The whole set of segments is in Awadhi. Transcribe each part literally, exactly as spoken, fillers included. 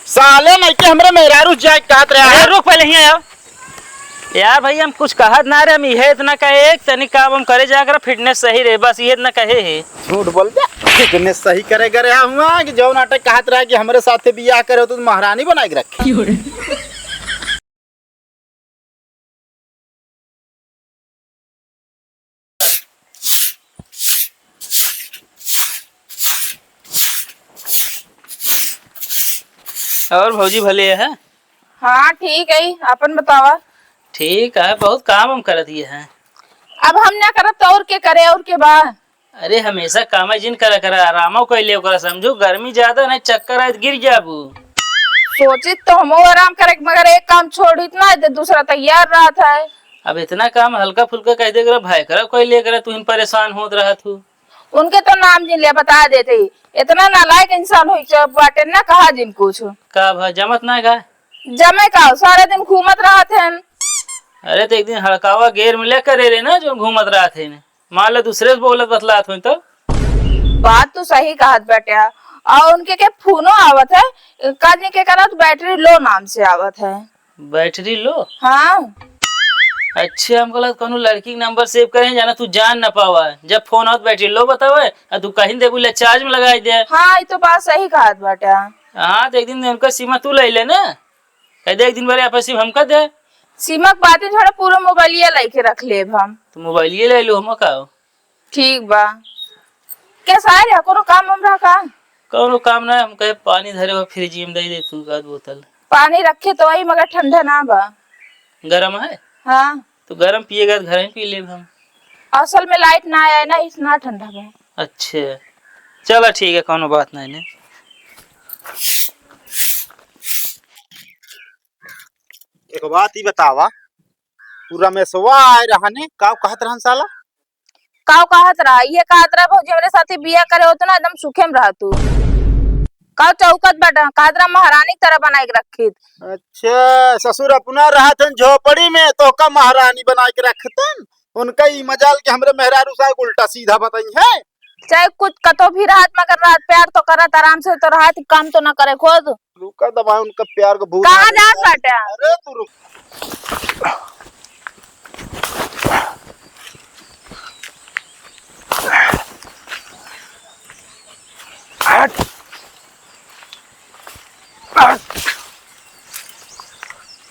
साले नहीं के हमरे मेहरारू जाए कहत रहे अरे हैं। रुक, पहले हियाँ आओ। यार भाई, हम कुछ कहत ना रहे, हम इहे इतना कहे, एक तनी काम हम करे जा कर, fitness सही रहे, बस इहे इतना कहे है। झूठ बोल दे, fitness सही करे करे हुआ कि जौन आटे कहत रहा कि हमरे साथे बियाह करे हो तो महारानी बनाए के रखे। और भौजी भले है? हाँ, ठीक है, अपन बतावा। ठीक है, बहुत काम हम करत ही है। अब हम ना करब तो और के करे, और के बा? अरे, हमेशा कामे जिन करा करा, आरामो कइले ओकरा, समझू, गर्मी ज्यादा नहीं, चक्कर आए त गिर जाबू। सोचित तो हमो आराम करे, मगर एक काम छोड़ित ना, त दूसरा तैयार रहत है। अब इतना काम हल्का फुल्का कह दे करा, भाई करा, कोई ले करा, तू ही परेशान होत रहत हूँ। उनके तो नाम जिन ले बता देते ही, इतना नालायक इंसान होई च-, बाटे ना, कहा जिन कुछ। का भा, जमत ना का? जमे का, सारा दिन घूमत रहत हैं। अरे, तो एक दिन हड़कावा गेर में ले करे रे ना, जो घूमत रहत हैं। मान लो दूसरे से बोलत बतलात होई तो। बात तो सही कहत बाटे। और उनके के फोनो आवत है, काजनी के करत battery low नाम से आवत है। Battery low? हाँ। अच्छा, हमको लगा कोनो लड़की के number save करे, जाना तू जान ना पावा। जब फोन आवत battery low बतावे, आ तू कहीं देबू ले charge में लगाई दे। हाँ, ये तो बात सही कहत बाटे। हाँ, तो एक दिन उनका सिमा तू ले ले ना। कह दे, एक दिन भरे आपस में हमका दे। सिमा के बातें छोड़ा, पूरा मोबाइलिया लेके रख लेब हम। तो मोबाइलिया ले लो, हम का हो? ठीक बा। कैसा है रे, कोनो काम हम रहा का? कोनो काम ना, हम कहे पानी धरे हो, फ्रिज में दे दे तू आध बोतल। पानी रखे तो वही, मगर ठंडा ना बा। गरम है? हाँ। तो गरम पिएगा तो घर में पी लेब हम। असल में लाइट ना आया है ना, इस ना ठंडा बा। अच्छा, चला ठीक है, कोनो बात नहीं ने। एक बात ही बतावा, तू रमेशवा आए रहने, का कहत रहन साला? का कहत रहा? ये कहत रहा, "भौजी, हमरे साथे बियाह करे होत ना, एकदम सुखे में रह तू।" का चौकत बाटा? कहत रहा, "महारानी की तरह बनाए के रखित।" अच्छा, ससुर अपना रहत हन झोपड़ी में, तो का महारानी बनाए के रखतन? उनका ई मजाल के हमरे मेहरारू साहब उल्टा सीधा बताई है। चाहे कुछ कतो भी रहत, मगर रहत, प्यार तो करत, आराम से तो रहत, काम तो ना करे खुद। रुका दबाए, उनका प्यार का भूत कहाँ आ गया। जात बाटे? अरे तू रुक। हट।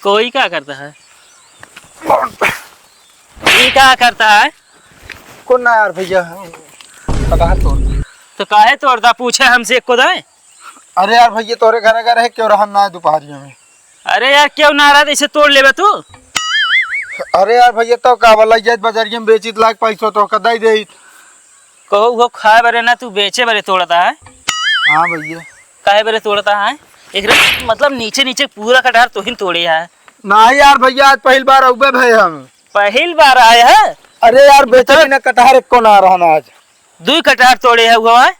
कोई क्या करता है? ये क्या करता है? को ना यार भैया, कटहर तोड़। तो काहे तोड़ता, पूछे हमसे एको दाए? अरे यार भैया, तोरे घर घर है, क्यों रहन ना है दोपहरिया में? अरे यार, क्यों ना रहा, इसे तोड़ लेबे तू? अरे यार भैया, तो का बोला, जाइत बाजारिया में बेचित, लाख पैसों तो का दे देइत। कहो, वो खाए बरे ना, तू बेचे बरे तोड़ता है? हाँ भैया। काहे बरे तोड़ता है? एकरे मतलब नीचे नीचे पूरा कटहर तोहिन तोड़े है। नहीं यार भैया, आज पहिल बार अउबे भए हम। पहिल बार आए है? अरे यार, बेचे बिना कटहर एको ना रहन आज। दुई कटहर तोड़े है हुआ है?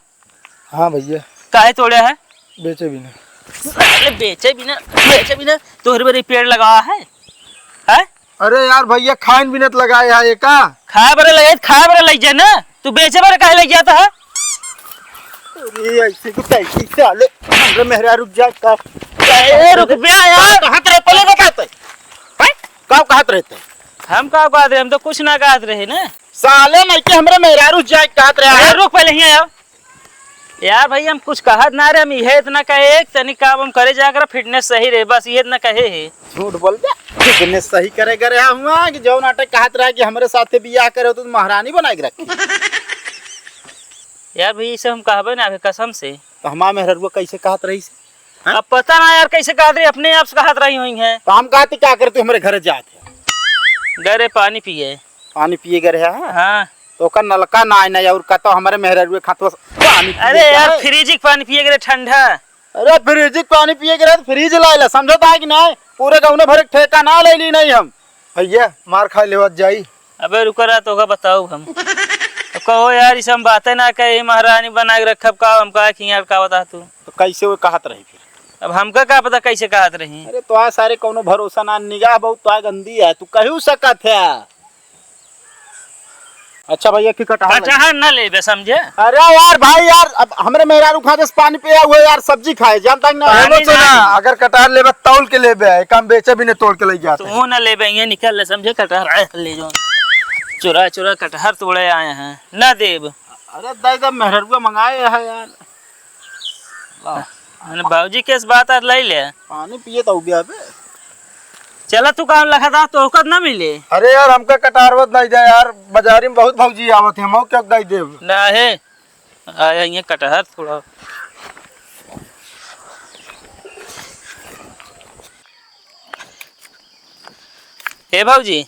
हाँ भैया। काहे तोड़े है? बेचे बिना। अरे बेचे बिना, बेचे बिना तोहरे बरे पेड़ लगावा है? हैं? अरे यार भैया, खाइन बिना तो लगाए है एका। खाए बरे लगे, खाए बरे लग जाए ना, तू बेचे बरे काहे लग जाता है? अरे ऐसे की तैसी साले, हमरे मेहरारू जाए का। ए, रुक बे यार। का कहत रहे पहले बताते? हैं? का कहत रहे थे? हम का कहत रहे? हम तो कुछ ना कहत रहे ना। साले नहीं के हमरे मेहरारू जाए कहत रहे ए, हैं। रुक पहले हियाँ आओ। यार भाई, हम कुछ कहत ना रहे, हम इहे इतना कहे, एक तनी काम हम करे जा कर, fitness सही रहे, बस इहे इतना कहे है। झूठ बोल दे, fitness सही करे करे हुआ कि जौन आटे कहत रहा कि हमरे साथे बियाह करे हो तो महारानी बनाए के रखे। यार भाई, इसे हम कहबे ना अभी कसम से। तो हमार मेहररुआ कैसे कहत रही से? हाँ? अब पता ना यार कैसे कहत रही, अपने आप से कहत रही हुई है। तो हम कहती क्या करती, हमरे घरे जात है। गरे पानी पिए। पानी पिए गरे है? हाँ। तो ओकर नलका ना आए ना, और का तो हमरे मेहररुए खातो पानी पिए अरे के यार, है। फ्रिज के पानी पिए गरे ठंडा। अरे फ्रिज के पानी पिए गरे तो फ्रिज लाए ला, समझता है कि नहीं? पूरे गौने भरे के ठेका ना ले ली नहीं हम। भैया, मार खा लेवत जाई। अबे रुको रहा, तोका बताऊ हम। अब कहो यार, इस हम बातें ना कहे, महारानी बना के रखब का, हम कहा कि यार का बता तू। तो कैसे वो कहत रही फिर? अब हमका का पता कैसे कहत रही? अरे तो आ सारे कौनो भरोसा ना, निगाह बहुत तो आ गंदी है, तू कहू सकत है। अच्छा भैया, कि कटहर ले? कटहर न लेबे, समझे? अरे यार भाई यार, अब हमरे मेहरारू खाते से पानी पिया हुआ यार, सब्जी खाए, जानता है ना? पानी अरे सुना, नहीं। अगर कटहर लेबे, तौल के लेबे, एक हम बेचे भी नहीं, तोड़ के ले जाते हैं। तू न लेबे, ये निकल ले, समझे? कटहर आए ले जो, चुरा चुरा कटहर तोड़े आए हैं, न देब। अरे दादा, मेहररुआ मंगाए है यार। ला। मैंने बाबूजी के इस बात आज लाई ले। पानी पिए तो उबिया बे। चला तू काम लखा था, तो ओकर ना मिले। अरे यार, हमका कटारवत नहीं दे यार, बाजारी में बहुत भौजी आवत है, हम क्या दे देब? ना है, आया ये कटहर थोड़ा। ए भौजी।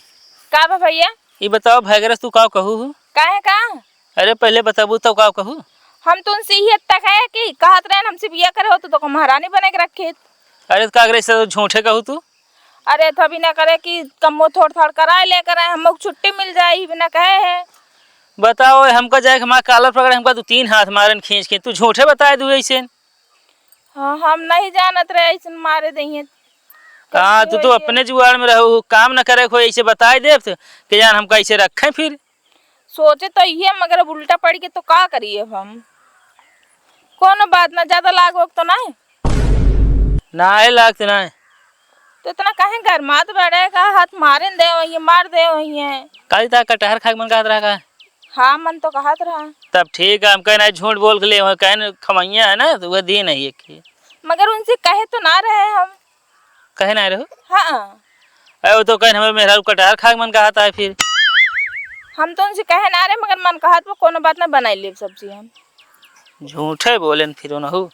का बा भैया? ई बताओ, भैगरस तू का कहू हु? काहे का? अरे, पहिले बताबू तब का कहू? हम तो उनसे इहे तक है कि कहत रहे हमसे बिया करे हो तो, तो महारानी बने के रखे। अरे, तो का करे, से तो झूठे कहू तू? अरे, तो अभी ना करे कि कम्मो थोड़ थाड़ कराए ले करे, हम लोग छुट्टी मिल जाए, बिना कहे है। बताओ, हमका जाए के हमारा कालर पकड़े, हमका दो तीन हाथ मारन खींच के, तू झूठे बताए दू ऐसे। हाँ, हम नहीं जानत रहे ऐसे मारे दइहे। हाँ, कैसे तू, तू होइए? अपने जुआड़ में रहो, काम न करे कोई, ऐसे बताए देब कि जान हम कैसे रखें फिर। सोचे तो ये, मगर अब उल्टा पड़ के तो का करी अब हम? कोनो बात ना, ज्यादा लाग वक्त तो नहीं। ना है लाग तो ना है। तो इतना काहे गरमात बड़े का, हाथ मारे न दे वही, मार दे वही है। काली ता कटहर खाए के मन कहत रहा का? हाँ, मन तो कहत रहा। तब ठीक है, हम कहे ना झूठ बोल के ले, वहाँ कहे ना खमैया है ना, तो वह दी नहीं एक ही। मगर उनसे कहे तो ना रहे हम। कहे ना रहो? हाँ। अरे वो तो कहे हमारे मेहरारू कटहर खाए के मन कहत है फिर। हम तो उनसे कहे ना रहे, मगर मन कहत बा, कोनो बात ना, बनाई लेब सब्जी हम। झूठे बोले न फिर उनहु।